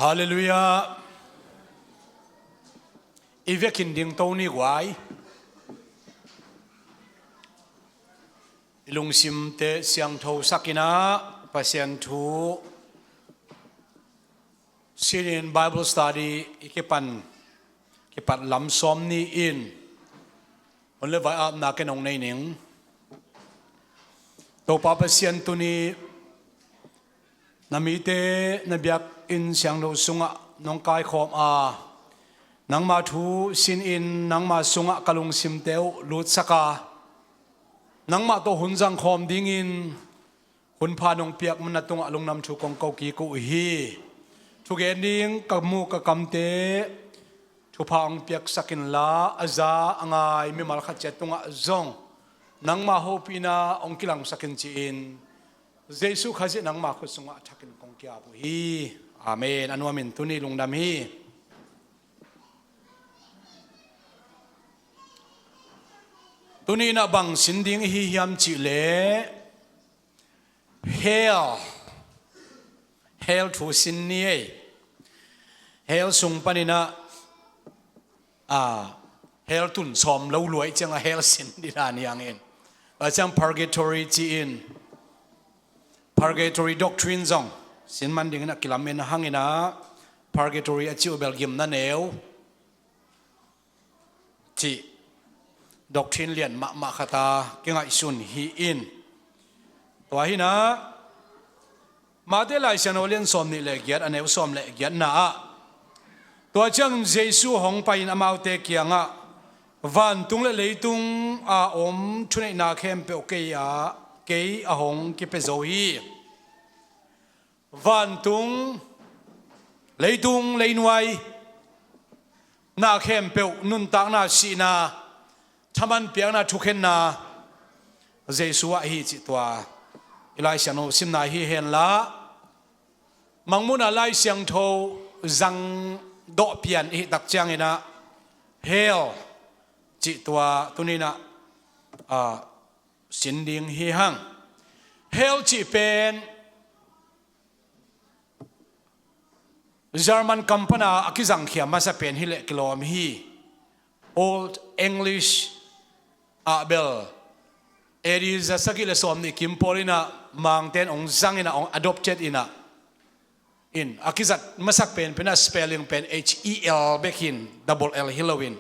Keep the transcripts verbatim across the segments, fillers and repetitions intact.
Halleluiah. I vekin dingto ni guai. I lungsimte siangtho sakinah Pasian thu sinin Bible study i kipan kipat lam sawm ni-in hun le vai apna ken hong nei ning. Topa Pasian tuni na mite na biakinn siangtho sungah nong kaikhawm a, nangma thu sinin nangma sungah ka lungsimte uh lutsak a, nangmah tawh hun zangkhawm dingin hunpha nong piak man na tungah lungdam thu kong ko kik uh hi. Thugen ding ka mu ka kamte thupha hong piaksak inla, a za a ngai mimal khat ciat tungah zong nangma hopihna hong kilangsak in ci-in Jesuh Khazih nangma khut sungah a thakin kong ki-ap uh hi. Amen. A nuamin tuni lungdam hi. Tuni inah bang sin ding ihi hiam cihleh hell, hell thu sin ni ei. Hell sung paninah a, hell tun sawm lo luai ciangah hell sin dina niangin a ciang purgatory ci-in purgatory doctrine zong sin man dingin a kilamen hanginah purgatory a ci uh bel gimna neu cih doctrine lian mahmah khata kingaihsun hi-in tua hinah Mate Lai Siangtho lian sawm nih le giat a neu sawm le giatna ah tua ciang Jesuh hong pai-in amaute kiangah vantung le leitung a om thuneihna khempeuh kei ah kei a hong kipia zo hi. Vantung, leitung, leinuai na khempeuh nuntakna sihna thaman piakna thukhenna Jesuh ah hi cih tua i Lai Siangtho simna hi henla mangmuna Lai Siangtho zangdawh pian i hih tak cianginah hell cih tua tuninah a, sin ding hi hang. Hell cih pen German kam pana a kizangkhia masa pen hileh kilawm hi. Old English ah bel A D za sagih le sawm nih kim pawl inah mangten hong zang inah hong adopted inah in a kizat masak pen pen a spelling pen H E L bek hin double L hi loin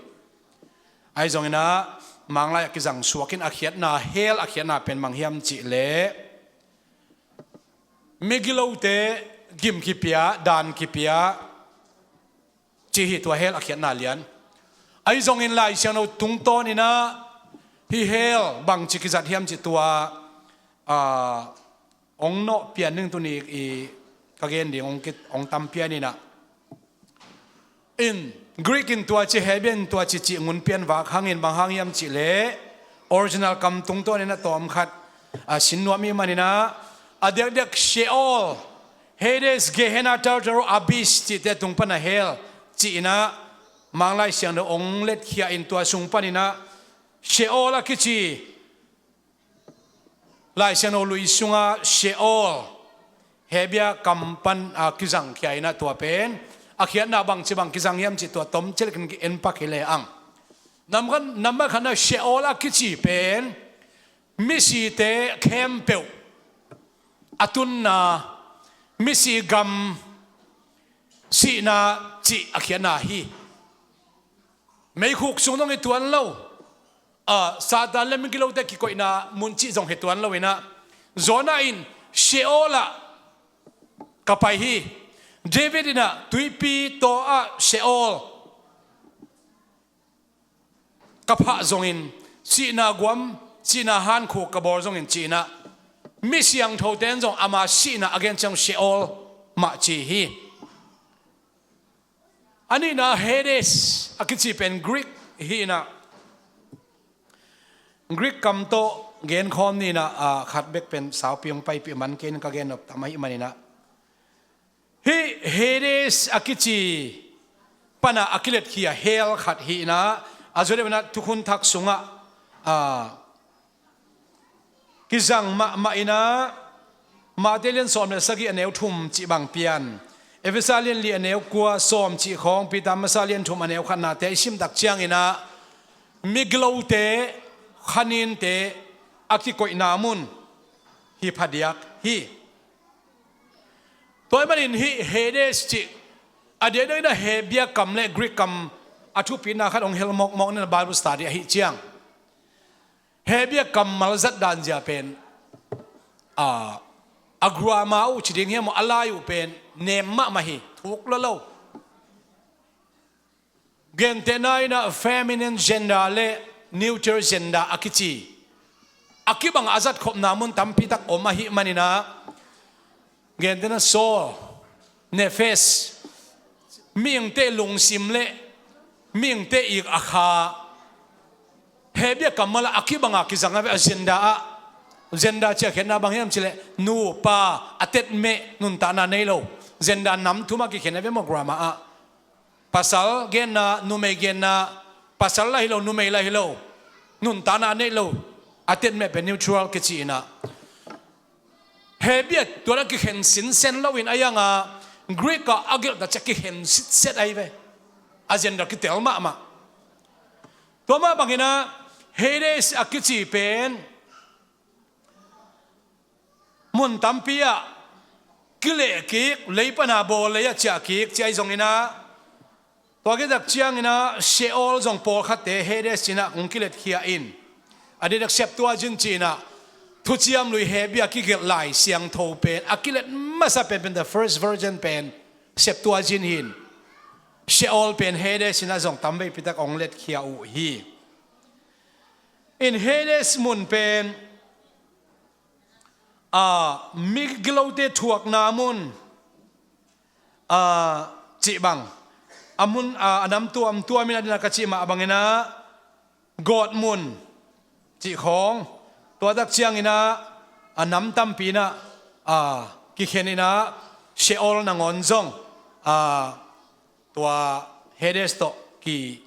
ahi zonginah manglai a kizang suakin a khiatna hell a khiatna pen mang hiam cihleh migilote gim kipia dan kipia cih hi tua hell a khiatna lian. Ahi zongin Lai Siangtho tungtawninah hi hell bangci kizat hiam cih tua a, hong nawh pian ding tuni i ka gen ding hong tam pianinah in Greek in tua ci Hebrew in tua ci cih ngun pian vak hangin bang hang hiam cihleh original kam tungtawninah tawm khat a sin nuam i maninah a diakdiak Sheol, Hades, Gehenna, Tartarus, Abyss cihte tung pana hell cihinah manglai siangtho hong letkhia in tua sung paninah Sheol a kici Lai Siangtho lui sunga Sheol Hebia kam pan a kizangkhia inah tua pen a khiatna bangci bang kizang hiam cih tua tom cilekin ki en pak hi le ang. Nambat khatna Sheol a kici pen misite khempeuh a tunna misi gam sihna cih a khiatna hi. Meikhuk sung dong hi tuan lo. A, Satan le migilote kikoihna mun cih zong hi tuan lo inah Jonah in Sheol ah ka pai hi. David inah tuipi taw ah Sheol ka phah zongin sihna guam sihna hankhuk ka bawl zongin cihinah mi siangthote in zong ama sihna a gen ciang Sheol mah ci hi. A nihna Hades a kici pen Greek hi inah Greek kam tawh genkhawm ni inah a khat bek pen saupi hong paipih man kei in ka gen nop tam ahih maninah hih Hades a kici pana a kiletkhia hell khat hi inah a zuadeuh inah Thukhun Thak sungah a kizang mahmah inah Mate lian sawm le sagih a neu thum cih bang pian Efesa lian li a neu kua, Sawm cih khawng, Peter masa lian thum a neu khatnate i sim tak cianginah migilote, khaninte a kikoihna mun hi phadiak hi. Tua ahih manin hih Hades cih a diakdiakinah Hebia kam le Greek kam a thupina khat hong hel mawkmawk nina Bible study ahih ciang Hebia kammal zat danzia pen a, a grammar uh ci ding hiam aw, a lai uh pen nem mahmah hi, thuk lolo. Gentehna inah feminine gender le neuter gender a kici a kibang a zatkhopna mun tampitak om ahih maninah, gentehna soul, nephesh, mihingte lungsim le mihingte ik a kha Hebia kammal ah a kibanga kizang a ve a gender ah. Gender ciah khiatna bang hiam cileh nu, pa, a tetmeh, nuntakna nei lo. Gender nam thum a kikhen a ve maw grammar ah. Pasal genna, numei genna, pasal la hi lo, numei la hi lo, nuntakna a neih lo, a tetmeh pen neutral kici inah. Hebia tuan a kikhen sinsen loin a yanga Greek ah a gelh ta ciah kikhen sitset ahi ve. A gender kitel mahmah. Tua mah banginah Hades a kici pen mun tampi ah kileh kik, lei pana bawl lei ah ciah kik ci ahi zonginah, tua kitak cianginah Sheol zong pawlkhatte Hades cinah kong kiletkhia in, a didak Septuagint cinah thuciam lui Hebia kigelh Lai Siangtho pen a kilet masa penpen, the first version pen Septuagint hin Sheol pen Hades inah zong tamveipitak hong letkhia uh hi. In Hades mun pen a, migilote thuakna mun, a, cih bang, a mun, a, a nam tuamtuam in a dina ka cih mah banginah gawt mun cih khawng, tua tak cianginah a nam tampi inah a, kikhen inah Sheol nangawn zong a, tua Hades tawh ki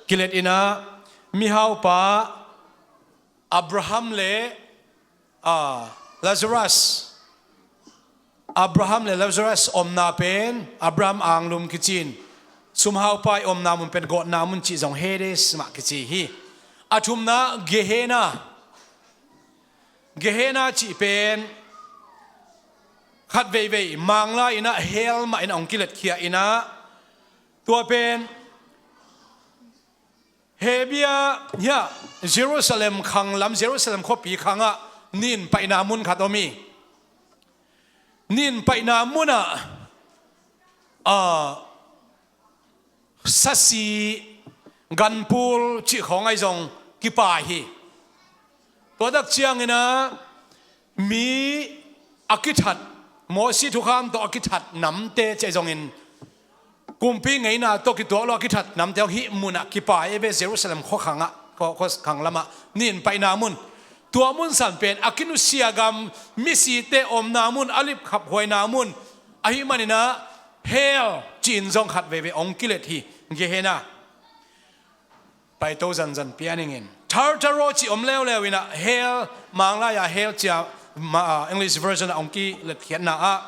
kilet inah mihaupa Abraham le, a, Lazarus, Abraham le Lazarus omna pen Abraham anglum kici in, sumhaupa i omna mun pen gawtna mun cih zong Hades mah kici hi. A thumna Gehenna. Gehenna cih pen khat veivei Manglai inah hell mah inah hong kiletkhia inah, tua pen Hebia hiah Jerusalem khanglam, Jerusalem khuapi khangah nin paihna mun khat om hi. Nin paihna munah a, sasi, ganpul cih khawng ahi zong kipai hi. Tua tak cianginah mi a kithat, Mosi thukham tawh a kithat namte cih ahi zongin kumpi ngeina tawh kituak lo a kithat namte hong hih munah kipai e ve, Jerusalem khuakhangah, khua, khuakhang lamah nin paihna mun. Tua mun san pen a kinusia gam, misite omna mun, a lipkhaphuaina mun ahih maninah hell ci-in zong khat veivei hong kilet hi. Gehenna paito zanzan pianingin Tartaro cih om leuleu inah hell, Manglai-a hell cia, ma, English version ah hong kiletkhiatna ah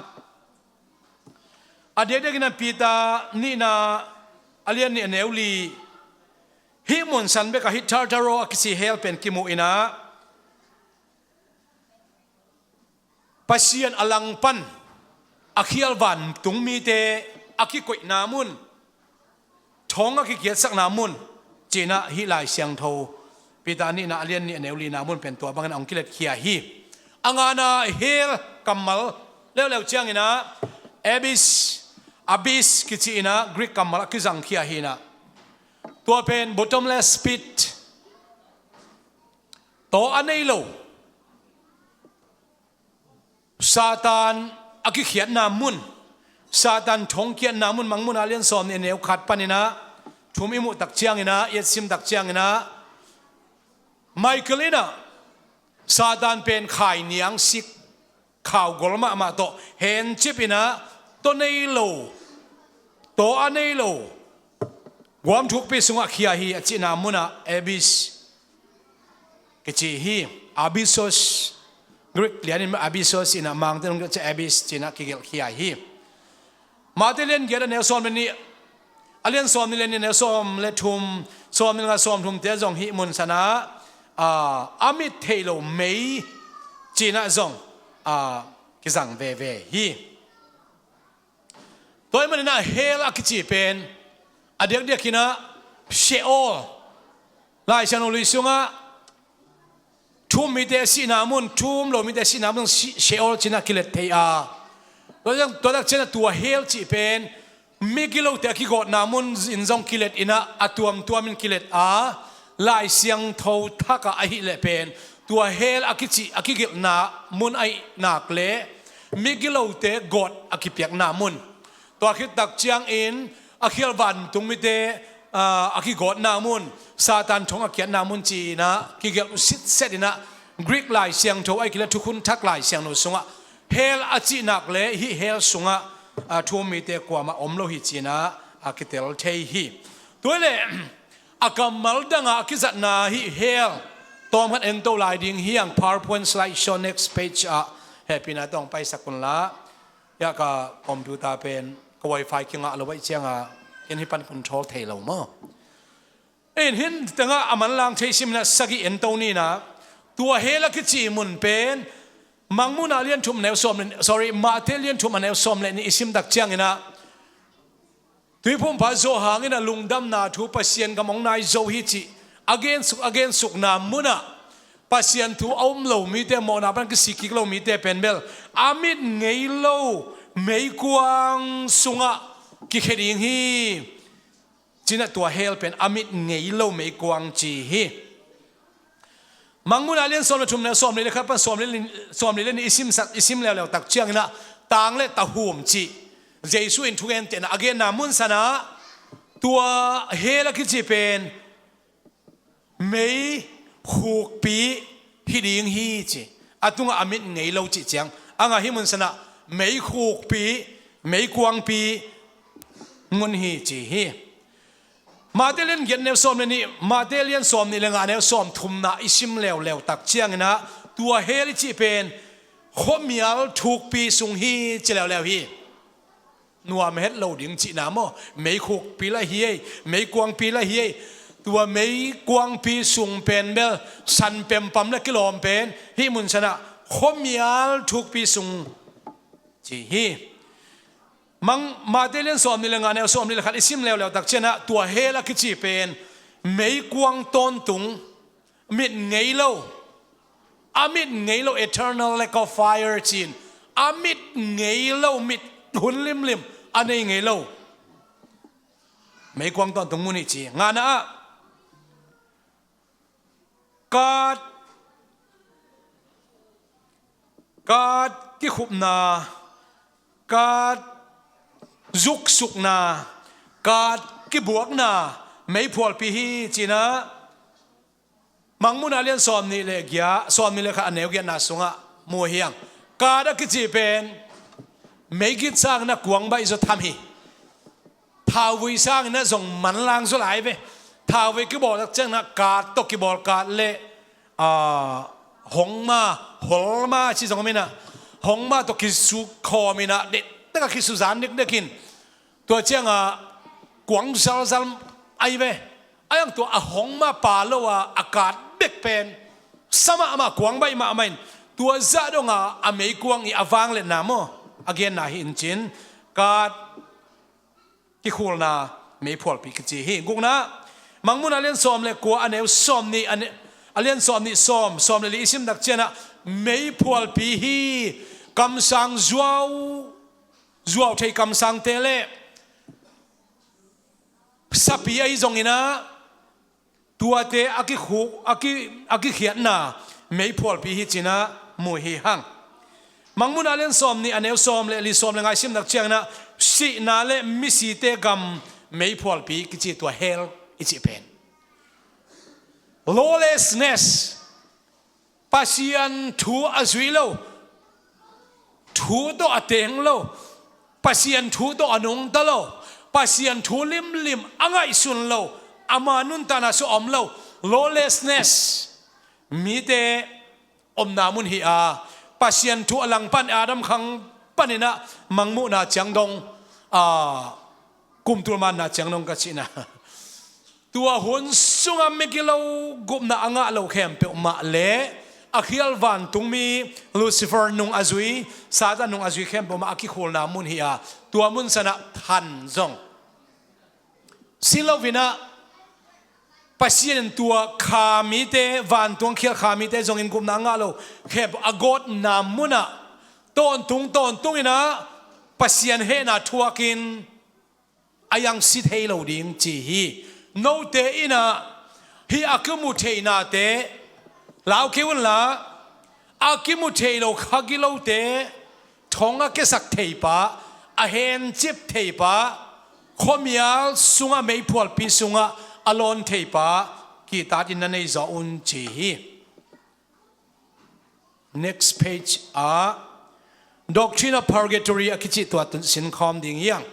a diakdiakinah Peter nihna a lian nih a neu li, hih mun san bekah hih Tartaro a kici hell pen kimu inah Pasian a langpan a khial vantung mite a kikoihna mun, thong a kikiatsakna mun cinah hih Lai Siangtho Peter nihna a lian nih a neu lina mun pen tua bangin hong kiletkhia hi. A ngana hell kammal leuleu cianginah abyss, abyss kici inah Greek kammal a kizangkhia hi inah, tua pen bottomless pit, taw a nei lo, Satan a kikhiatna mun, Satan thongkiatna mun, Mangmuhna lian sawm nih a neu khat paninah thum i muh tak cianginah, i etsim tak cianginah Michael inah Satan pen khai niangsik, khaugol mahmah tawh hencip inah taw nei lo, taw a nei lo, guam thukpi sungah khia hi a cihna munah abyss kici hi. Abyssos, Greek lianin Abyssos inah Mangte nung ci abyss cinah kigelhkhia hi. Matthai lian giat a neu sawm le nih, a lian sawm nih le nih a neu sawm le thum, sawm nih le nga, sawm thum te zong hih mun sanah a, a mit theih loh mei cinah zong a, kizang veve hi. Tua ahih maninah hell a kici pen a diakdiakinah Sheol, Lai Siangtho lui sungah thu-um mite sihna mun, thu-um lo mite sihna mun, Sheol cinah kilet thei a, tua tak cianah tua hell cih pen migilote a kigawtna mun in zong kilet inah a tuamtuamin kilet a, Lai Siangtho thakah ahih leh pen tua hell a kici a kigelhna mun ahih nak leh migilote gawt a kipiakna mun. Tua khit tak ciangin a khial vantung mite a, a kigawtna mun, Satan thong a kiatna mun ci-inah kigelh uh sitset inah Greek Lai Siangtho ahih kei leh Thukhun Thak Lai Siangtho sungah hell a cih nak leh hih hell sungah a, thu-um mite kuamah om lo hi cinah a kitel thei hi. Tua ahih leh a kammal dangah a kizatna hih hell tawmkhat ento lai ding hi hang. PowerPoint slide show next page ah hehpihna tawh hong paisak unla. Hiah ka computer pen ka wifi kingah lo ahih cianga ken hih pan control thei lo maw? In hih tengah a manlang thei sim inah sagih ento ni inah, tua hell a kici mun pen Mangmuhna lian thum a neu sawm le, sorry, Matthai lian thum a neu sawm le nih i sim tak cianginah Tuiphumpa Johan inah lungdamna thu, Pasian gam hong nai zo hi cih a gensuk, a gensukna munah Pasian thu a um lo mite, mawhna pan kisik kik lo mite pen bel a mit ngei lo meikuang sungah kikhia ding hi. Cinah tua hell pen a mit ngei lo meikuang ci hi. Mangmuhna lian sawm le thum neu sawm le khat pan sawm le, sawm le nih i simsak, i sim leuleu tak cianginah tang le tahum cih Jesu in thugentehna a genna mun sanah tua hell a kici pen mei khukpi hi ding hi ci. A tungah a mit ngei lo cih ciang a ngah hih mun sanah mei khukpi, meikuangpi ngun hi ci hi. Matthai lian giat neu sawm le nih, Matthai lian sawm nih le nga neu sawm thumna i sim leuleu tak cianginah tua hell i cih pen khuamial thukpi sung hi ci leuleu hi. Nuam het lo ding cihna maw? Mei khukpi lah hi ei, meikuangpi lah hi ei. Tua meikuangpi sung pen bel san pempam le kilawm pen hih mun sanah khuamial thukpi sung ci hi. Mang, Matthai lian sawm nih le nga neu sawm nih le khat i sim leuleu tak cianah tua hell a kici pen meikuang tawntung, mit ngei lo, a mit ngei lo, eternal lake of fire ci-in a mit ngei lo, mit hun limlim a nei ngei lo meikuang tawntung mun hi ci. Ngana ah kat, kat kikhupna, kat zuksukna, kat kibuakna meiphualpi hi cinah Mangmuhna lian sawm nih le giat, sawm nih le khat a neu giatna sungah mu hi hang. Kat a kici pen meigit sangin a kuang baih zaw tham hi. Thauvui sangin a zong manlang zaw lai ve. Thauvui kibawl tak ciangin a kat tawh kibawl, kat le, a, hongma, holma ci zong om in a, hongma tawh kisuk khawm in a, deihtak a kisuzan dekdek in. Tua ciangin a kuang zalzal ahi ve. Ahi hang tua a hongma pha lo a, a kat bek pen sa mahmah, kuang baih mahmah in, tua zah dong a, a meikuang i a vangliatna maw, a genna hi in cin, kat kikhulna meiphualpi kici hi. Gukna, Mangmuhna a lian sawm le kua a neu sawm nih, a ne-, a lian sawm nih sawm, sawm le li i sim tak ciangin a meiphualpi hi. Kamsang zuau, zuau thei kamsangte le sapi ahi zongin a, tuate a kikhuk, a ki, a kikhiatna meiphualpi hi cin a mu hi hang. Mangmuhna a lian sawm nih a neu sawm le li, sawm le nga i sim tak ciangin a sihna le misite gam meiphualpi kici, tua hell i cih pen. Lawlessness, Pasian thu a zuih lo, thu tawh a teng lo, Pasian thu tawh a nungta lo, Pasian thu limlim a ngaihsun lo, ama nuntakna sung om lo, lawlessness, mite omna mun hi a, Pasian thu a langpan Adam khang panin a Mangmuhna ciang dong a, kum tul manna ciang dong ka cihna. Tua hun sungah migilo gupna a ngah lo khempeuh mah le a khial vantungmi Lucifer nung a zui, Satan nung a zui khempeuh mah a kikhulna mun hi a, tua mun sanah than zong si loinah Pasian in tua kha mite, vantung khial kha mite zongin gupna a ngah lo khempeuh a gawtna munah tawntung tawntunginah Pasian hehna thuakin a iang si thei lo ding ci hi. Note inah hih a kimu theihnate lau kei unla, a kimu thei lo kha gilote thong a kesak theipa, a hencip theipa, khuamial sungah meiphualpi sungah a lawn theipa kitatin na nei zaw un ci hi. Next page ah Doctrine of Purgatory a kici tua tun sinkhawm ding hiang.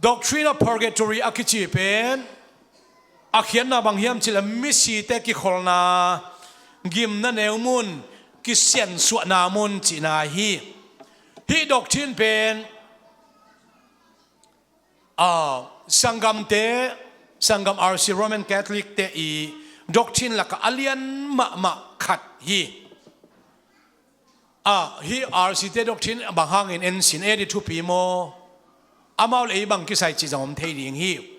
Doctrine of Purgatory a kici pen a khiatna bang hiam cih leh misite kikholna, gimna neu mun, kisiansuahna mun cihna hi. Hih doctrine pen, a, sanggamte, sanggam R C Roman Catholic te i doctrine lakah a lian mahmah khat hi. A, hih R C te doctrine bang hangin en sin, A D thupi maw? Amau le ei bang kisai cih zong om thei ding hi.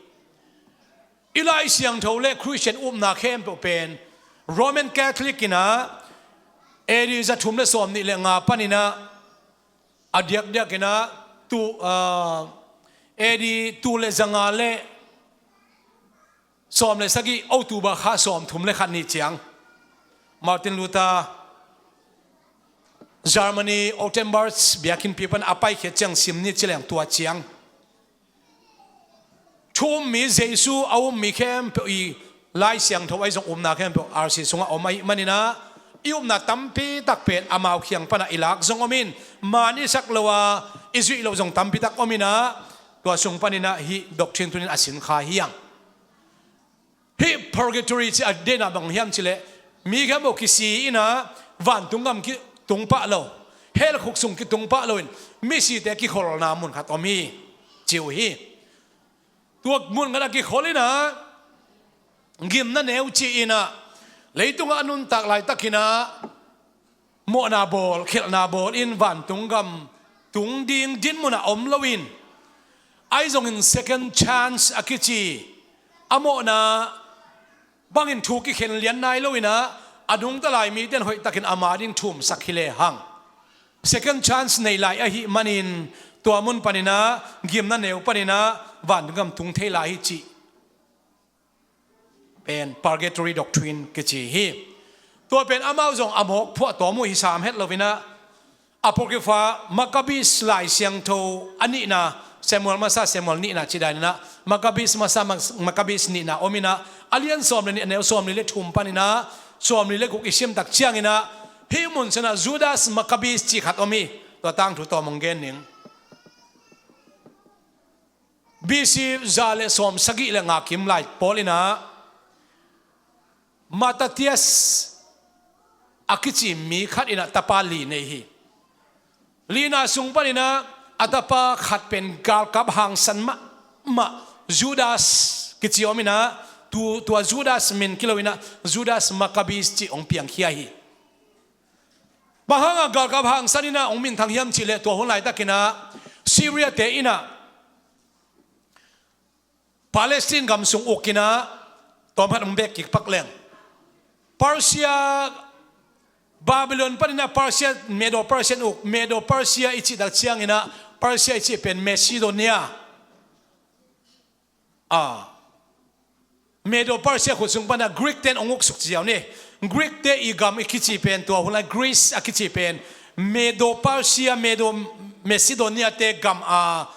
I Lai Siangtho le Christian upna khempeuh pen Roman Catholic inah A D za thum le sawm nih le nga paninah a diakdiakinah tu, a, A D tu le za nga le sawm le sagih, October kha sawm thum le khat ni ciang Martin Luther Germany Wittenberg biakinnpi pan a paikhiat ciang sim ni ci leng tua ciang thu um mi Jesu a um mi khempeuh i Lai Siangtho ahi zong upna khempeuh R C sungah om ahih maninah i upna tampi tak pen amau khiang panah i lak zong om in, man i sak lo a i zuih loh zong tampi tak om inah tua sung paninah hih doctrine tunin a sin kha hiang. Hih purgatory ci a deihna bang hiam cih leh mi khempeuh kisi inah vantung gam kitung pah lo, hell khuk sung kitung pah loin misite kikholna mun khat om hi ci uh hi. Tua mun khat a kikhol inah gimna neu ci inah leitungah a nuntak laitakinah mawhna bawl, khelhna bawl in vantung gam tung ding dinmun ah om loin, ahi zongin second chance a kici a mawhna bangin thu kikhen lian nai loinah a nungta lai mite in hoihtakin ama ding thumsak hi lehang second chance nei lai ahih manin tua mun paninah gimna neu paninah vantung gam tung thei lai hi cih pen purgatory doctrine kici hi. Tua pen amau zong a mawk phuahtawm uh hi sam het loinah Apocrypha, Maccabees Lai Siangtho a nihna, Samuel masa, Samuel nihna ci daninah Maccabees masa, Mac-, Maccabees nihna om inah a lian sawm le nih, a neu sawm li le thum paninah sawm li le guk i simtak cianginah hih mun sanah Judas Maccabees ci khat om hi. Tua tangthu tawm hong gen ning. B C za le sawm sagih le nga kim lai pawl inah Mattathias a kici mi khat inah tapa li nei hi. Lina sung paninah a tapa khat pen galkap hangsan mahmah Judas kici om inah tu, tua Judas min kilo inah Judas Maccabees ci hong piangkhia hi. Bang hangah galkap hangsan inah hong minthang hiam cih leh tua hun laitakinah Syria te inah Palestine gam sung uk inah tawm khat hong bek kik pak leng Persia, Babylon paninah Persia, Medo Persian uk, Medo Persia i cih tak cianginah Persia i cih pen Macedonia. A, Medo Persia khut sung panah Greek ten hong uk suk ziau ni. Greek te i gam i kici pen tua hun lai Greece a kici pen Medo Persia, Medo Macedonia te gam a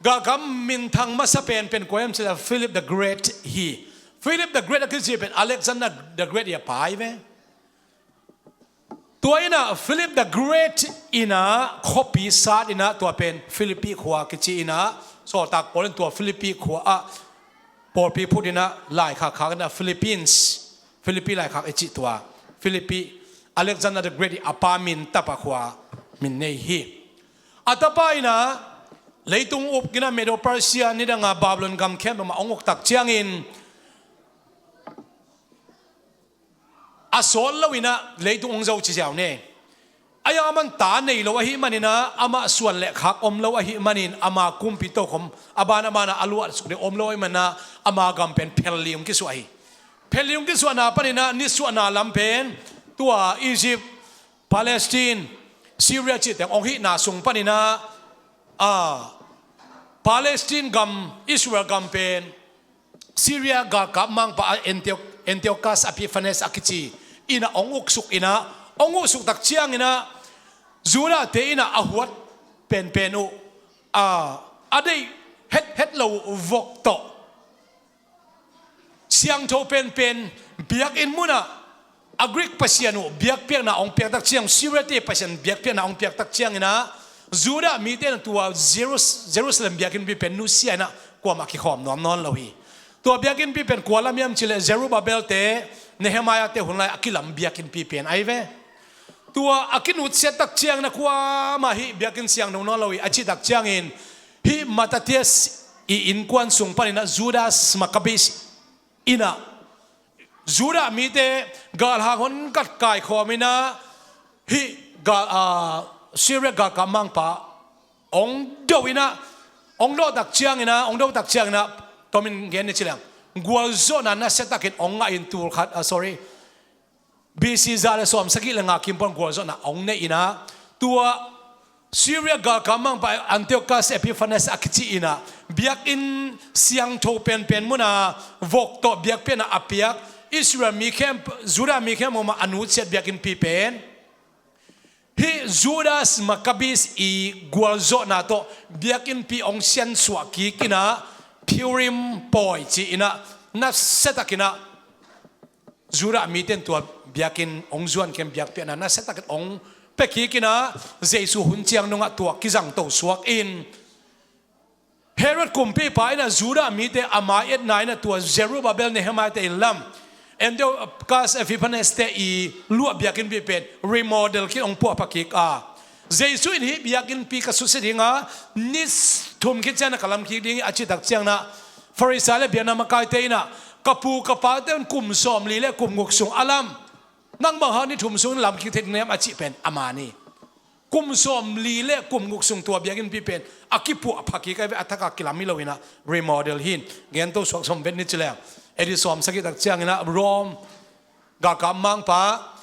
galkap minthang masa penpen kua hiam cih leh Philip the Great hi. Philip the Great a kici pen Alexander the Great i a pai ve. Tua inah Philip the Great inah khuapi sat inah tua pen Philippi khua kici inah sawltak pawl in tua Philippi khua ah pawlpi phut inah laikhak khak inah Philippines, Philippi laikhak i cih tua Philippi, Alexander the Great i a pa min tapa khua min nei hi. A tapa in ah leitung uk in ah Medo Persia, nidang a Babylon gam khempeuh mah hong uk tak ciangin a sawt lo in ah leitung hong zo ci ziau ne. Ahi zongin aman ta nei lo ahih manin ah, amah suan le khak om lo ahih manin, ama kumpi tokhom a ban a ban ah a luahsuk ding om lo ahih manin ah, ama gam pen phelli hong kisuah hi. Phelli hong kisuahna panin ah nisuahna lam pen tua Egypt, Palestine, Syria cih teng hong hihna sung panin ah, a, Palestine gam, Israel gam pen Syria galkap mangpa a Antio-, Antiochus Epiphanes a kici in ah hong uksuk in ah, hong uksuk tak ciangin ah Judah-te in ah a huat penpen uh, a, a deih hethet lo uh vok tawh siangtho penpen biakinn munah a Greek pasian uh biakpiakna hong piak tak ciang, Syria-te pasian biakpiakna hong piak tak ciangin ah Judah mite in ah tua Jerus-, Jerusalem biakinnpi pen nusia in ah kuamah kikhawm nuam nawn lo hi. Tua biakinnpi pen kua lam hiam cih leh Zerubbabel-te, Nehemiah-te hun lai a kilam biakinnpi pen ahi ve. Tua a kinutsiat tak ciangin ah kuamah hih biakinn siangtho nawn lo hi a cih tak ciangin, hih Mattathias i innkuan sung panin ah Judas Maccabeus in ah Judah mite galhang hong kat kaikhawm in ah hih gal, a, Syria galkap mangpa hong do in ah, hong do tak ciangin ah, hong do tak ciangin ah, tomin gen ni ci leng, gualzawhna nasiatakin hong ngah in, tul khat, a, sorry, B C za le sawmsagih le nga kim pan gualzawhna hong nei in ah, tua Syria galkap mangpa Antiochus Epiphanes a kici in ah biakinn siangtho penpen munah vok tawh biakpiakna a piak Israel mi khempeuh, Judah mi khempeuh mah a nutsiat biakinnpi pen hih Judas Maccabeus i gualzawhna tawh biakinnpi hong siansuah kik in ah, Purim pawi ci in ah, nasiatakin ah Judah mite in tua biakinn hong zuan khin, biakpiakna nasiatakin hong pia kik in ah, Jesu hun ciang dongah tua kizangto suak in, Herod kumpipa in ah Judah mite a mai-etna in ah tua Zerubbabel, Nehemiah-te in lam, Antiochus Epiphanes-te i luah biakinnpi pen remodel kik, hong puahpha kik a, Jesu in hih biakinnpi ka susia ding a, ni thum khit ciangin ah ka lam kik ding hi a cih tak ciangin ah, Farisai le biakna makaite in ah, ka pu ka pate un kum sawmli le kum guk sung a lam, nang bang hang ni thum sung in lam kik thei ding na hiam a cih pen a man hi. Kum sawmli le kum guk sung tua biakinnpi pen a kipuahpha kik ahi ve, a thak a kilam hi lo in ah, remodel hi in, gento suak sawm vet ni ci leng, A D sawmsagih tak ciangin ah Rome galkap mangpa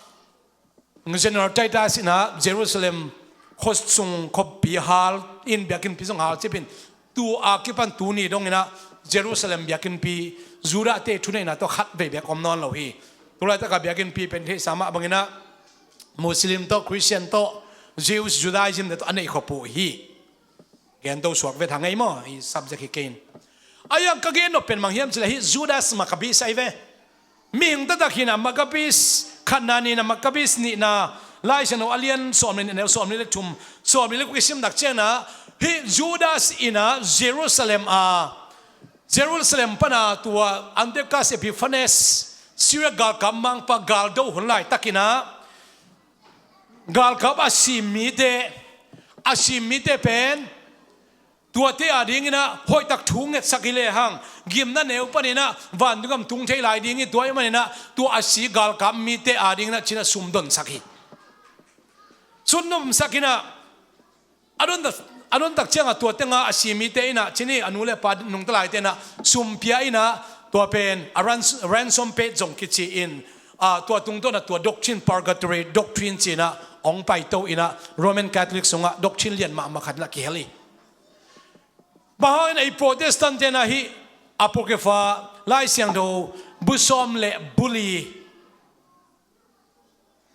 General Titus in ah Jerusalem khuasung khuapi hal in, biakinnpi zong halcip in, tu a kipan tuni dongin ah Jerusalem biakinnpi Judah-te thuneihna tawh khatvei beek om nawn lo hi. Tulaitak a biakinnpi pen theihsa mah bangin ah Muslim tawh, Christian tawh, Jews, Judaism-te tawh a neih khop uh hi. Gento suak vet hang ei maw, i subject hi kei in. Ahi zongin ka gen nop pen bang hiam cih leh hih Judas Maccabeus ahi ve. Mihing taktak hi in ah, Maccabeus khatna, nihna, Maccabeus nihna, Lai Siangtho a lian sawmli le nih, a neu sawmli le thum, sawmli le guk i sim tak ciangin ah, hih Judas in ah Jerusalem a, Jerusalem pan a tua Antiochus Epiphanes, Syria galkap mangpa galdo hun laitakin ah, galkap a sim mite, a sim mite pen tuate adingin ah hoihtak thu ngetsak hi lehang, gimna neu panin ah vantung gam tung thei lai ding hi. Tua ahih manin ah tua a si galkap mite adingin ah ci in ah sum donsak hi. Sum donsak in ah, a don tak, a don tak ciangah tua tengah a si mite in ah, ci ni, a nu le pa nungta laite in ah sum pia in ah, tua pen a rans-, ransom paid zong kici in, a, tua tungtawn ah tua doctrine, purgatory doctrine ci in ah hong paito in ah, Roman Catholic sungah doctrine lian mahmah khat in ah kihel hi. Bang hangin ei Protestant-te in ah hih Apocrypha, Lai Siangtho bu sawm le bu li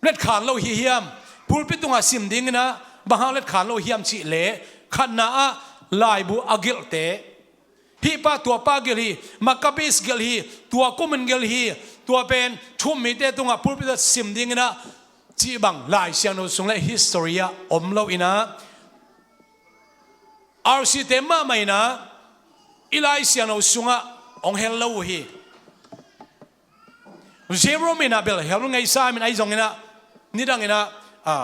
letkhan lo hi hiam? Pulpit tungah sim dingin ah bang hang letkhan lo hiam cih leh, khatna ah laibu a gelhte, hih pa tua pa gelh hi, Maccabees gelh hi, tua kumin gelh hi, tua pen thu-um mite tungah pulpit ah sim dingin ah cih bang Lai Siangtho sung le history ah om lo in ah, R C te mahmah in ah i Lai Siangtho sungah hong hel lo uh hi. Jerome in ah bel hel ngeisa min ahi zongin ah, nidang in ah, a,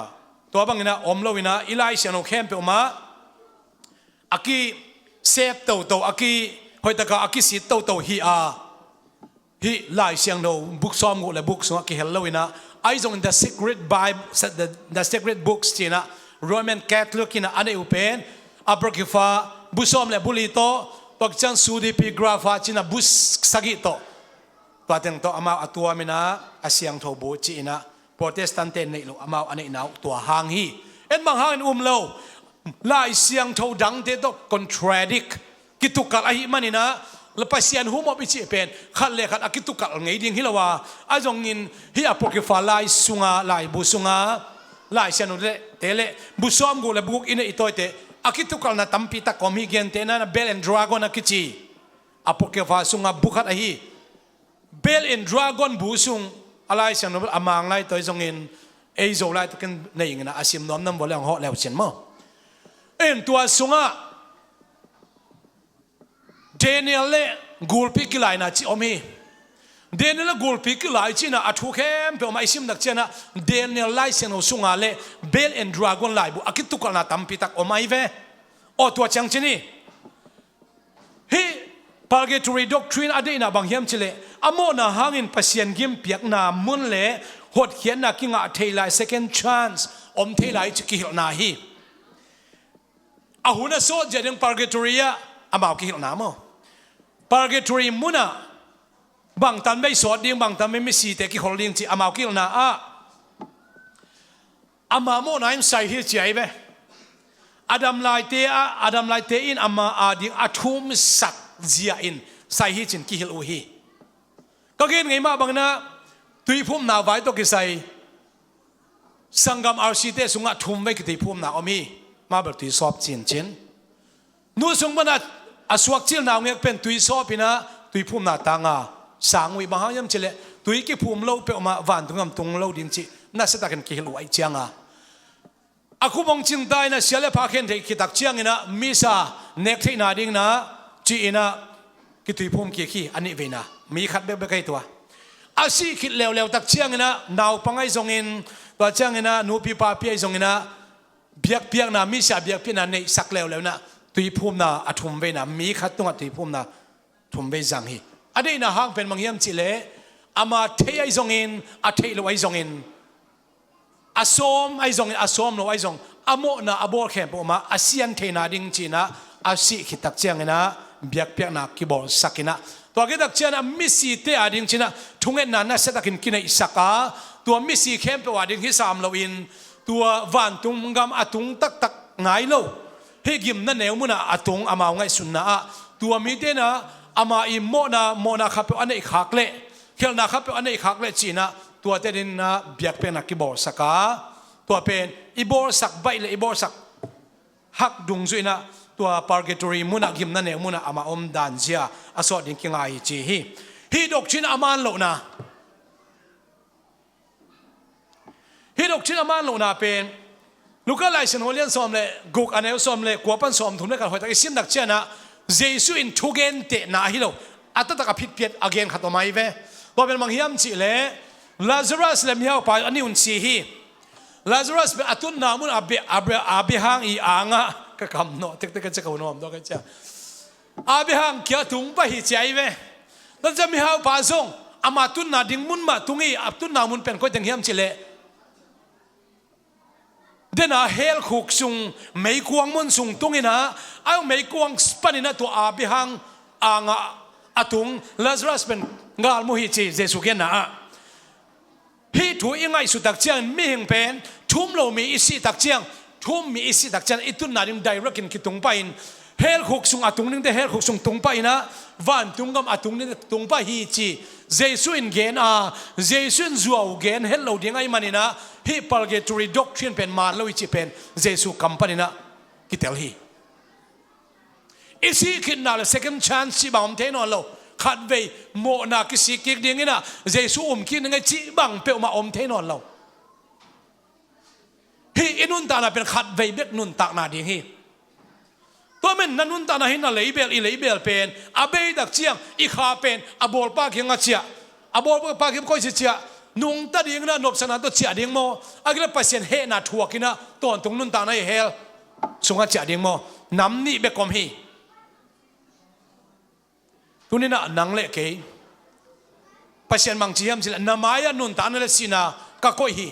tua bangin ah om lo in ah, i Lai Siangtho khempeuh mah a kisep toto, a ki, hoihtaka a kisit toto hi a, hih Lai Siangtho buk sawmguk le buk sungah kihel lo inah, ahi zongin The Secret Bible, The, The Secret Books cinah Roman Catholic inah a neih uh pen Apocrypha bu sawm le bu li tawh, tua kiciang Pseudepigrapha cinah bu sagih tawh, tua teng tawh amau a tuam inah a siangtho bu ci inah Protestant te neih loh amau a neihna uh tua hang hi. En bang hangin um lo, Lai Siangtho dangte tawh contradict, kitukalh ahih maninah, la Pasian humop i cih pen khat le khat a kitukalh ngei ding hi lo a, ahi zongin hih Apocrypha lai sunga, laibu sunga, Lai Siangtho le te le bu sawmguk le bu guk i neih i tawite a kitukalhna tampi tak om hi. Gentehna Bell and Dragon a kici Apocrypha sunga bu khat ahi. Bell and Dragon bu sung a Lai Siangtho a Manglai tawi zongin ei Zolai takin nei inginah a sim nuam nam vua le ang hawh leu cin maw? En tua sungah Daniel le gulpi kilaina ci om hi. Daniel le gulpi kilai cinah a thu khempeuh mah i simnak cianah Daniel Lai Siangtho sunga le Bell and Dragon laibu a kitukalhna tampi tak om ahi ve. Aw tua ciang cin hi. Hih purgatory doctrine a deihna bang hiam cileh, a mawhna hangin Pasian gimpiakna mun le hotkhiatna kingah thei lai, second chance om thei lai ci kihilhna hi. A hun a sawt zia ding purgatory ah amau kihilhna maw? Purgatory munah bangtan bei sawt ding, bangtan bei misite kihol ding ci amau kihilhna ah ama mawhna in sai hi ci ahi ve. Adam laite ah, Adam laite in ama ading a thumsak zia in sai hi cin kihilh uh hi. Ka gen ngei mah banginah tuiphumna vai tawh kisai sanggam R C te sungah thum vei kituiphumna om hi. Mabel tuisawp cincin. Nu sung pana a suak cilna ngek pen tuisawp inah tuiphumna tanga sang uh hi. Bang hang hiam cileh tui kiphum lo peuhmah vantung gam tung lo ding cih nasiatakin kihilh uh ahi cianga, a khupong cingta inah sia le pha khen theih khittak cianginah misa nek theihna dinginah ci inah kituiphum kik hi. A nih veina mi khat bekbek ahi tua. A sih khit leuleu tak cianginah naupang ahi zongin, tua cianginah nupi papi ahi zonginah biakpiakna, misa biakpiakna neihsak leuleu inah tuiphumna a thum veina, mi khat tungah tuiphumna thum vei zang hi. A deihna hang pen bang hiam cihleh, ama thei ahi zongin, a theih loh ahi zongin, a sawm ahi zongin, a sawm lo ahi zong, a mawhna a bawl khempeuh mah a sian theihna ding cinah a sih khittak cianginah biakpiakna kibawlsak inah, tua khittak cianah misite ading cinah thungetna nasiatakin kineihsak a, tua misi khempeuh ading hi sam loin tua vantung gam a tung taktak nai lo, hih gimna neu munah a tung amau ngaihsunna ah tua mite inah ama i mawhna, mawhna khatpeuh a neihkhak leh, khelhna khatpeuh a neihkhak leh cinah tuate dinginah biakpiakna kibawlsak a, tua pen i bawlsak baih le i bawlsak hak dungzui inah tua purgatory munah, gimna neu munah ama om dan zia a sawt ding kingai hi ci hi. Hih doctrine a man lohna, hih doctrine a man lohna pen Luka Lai Siangtho lian sawm le guk, a neu sawm le kua pan sawm thum le khat hoihtak i simnak cianah Jesu in thugentehna ahi lo, a taktak a phitphiat a gen khat om ahi ve. Tua pen bang hiam cihleh, Lazarus le mihaupa a nih un si hi. Lazarus pen a tunna mun a bia, a bia, a bia hang i angah, ka kam nawh tektek ka cia ka hun hawm dawh ka cia, a bia hang kia tung pah hi ci ahi ve. Tua cia mihaupa zong ama tunna ding mun mah tung hi. A tunna mun pen koi teng hiam cihleh, dena hell khuk sung, meikuang mun sung tung inah, a meikuang paninah tua a bia hang angah a tung Lazarus pen galmu hi ci Jesu genna ah. Hih thu i ngaihsut tak ciangin mihing pen thum lo mi i sih tak ciang, thum mi i sih tak ciang i tunna ding direct in kitung pahin, hell khuk sung a tung dingte hell khuk sung tung pah inah, vantung gam a tung dingte tung pah hi ci Jesu in gen a, Jesu in zuau gen het lo ding ahi maninah hih purgatory doctrine pen man lo i cih pen Jesu kam paninah kitel hi. I sih khitna le second chance cih bang om thei nawn lo. Khatvei mawhna kisik kik dinginah Jesu um kik ding ahi cih bang peuhmah om thei nawn lo. Hih i nuntakna pen khatvei bek nuntakna ding hi. Tua men na nuntakna hi na leibel, i leibel pen a beitak ciang i kha pen a bawlpa kiangah ciah, a bawlpa kiang koici ciah, nungta dinginah nopsakna tawh ciah ding maw? A kile Pasian hehna thuakinah tawntung nuntakna i hell sungah ciah ding maw? Nam nih bek om hi. Tuninah nang le kei Pasian bang ci hiam cih leh, na mai-ah nuntakna le sihna ka koih hi.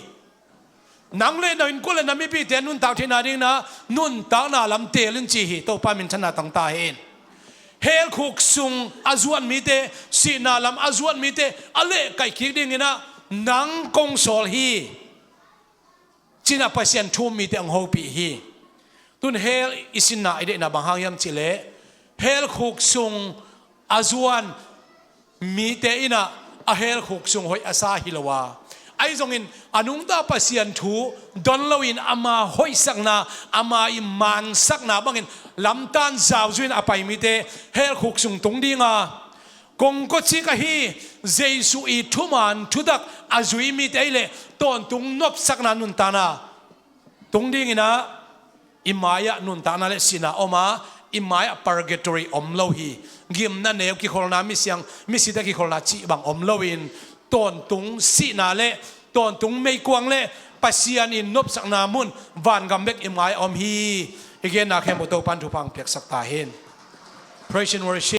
Nang le na innkuan le na mipite nuntak theihna dingin ah nuntakna lam teel in ci hi. Topa minthanna tang ta hen. Hell khuk sung a zuan mite, sihna lam a zuan mite a lehkaih kik dingin ah nang kong sawl hi, ci-in ah Pasian thu-um mite hong hopih hi. Tun hell i sinna, i deihna bang hang hiam cih leh, hell khuk sung a zuan mite in ah a hell khuk sung hoih a sa hi lo a, ahi zongin a nungta Pasian thu don loin ama hoihsakna, ama i mansakna bangin lamtan zauzui-in a pai mite hell khuk sung tung ding a, kongkawcik ahi Jesuh i thuman thutak a zui mite ahih leh tawntung nopsakna nuntakna tung dingin ah i mai-ah nuntakna le sihna om a, i mai-ah purgatory om lo hi. Gimna neu kikholna, misiang misite kikholna cih bang om loin, tawntung sihna le tawntung meikuang le Pasian i nopsakna mun vangam bek i mai-ah om hi. I genna khempeuh Topa'n thupha hong piaksak ta hen. Praise and worship.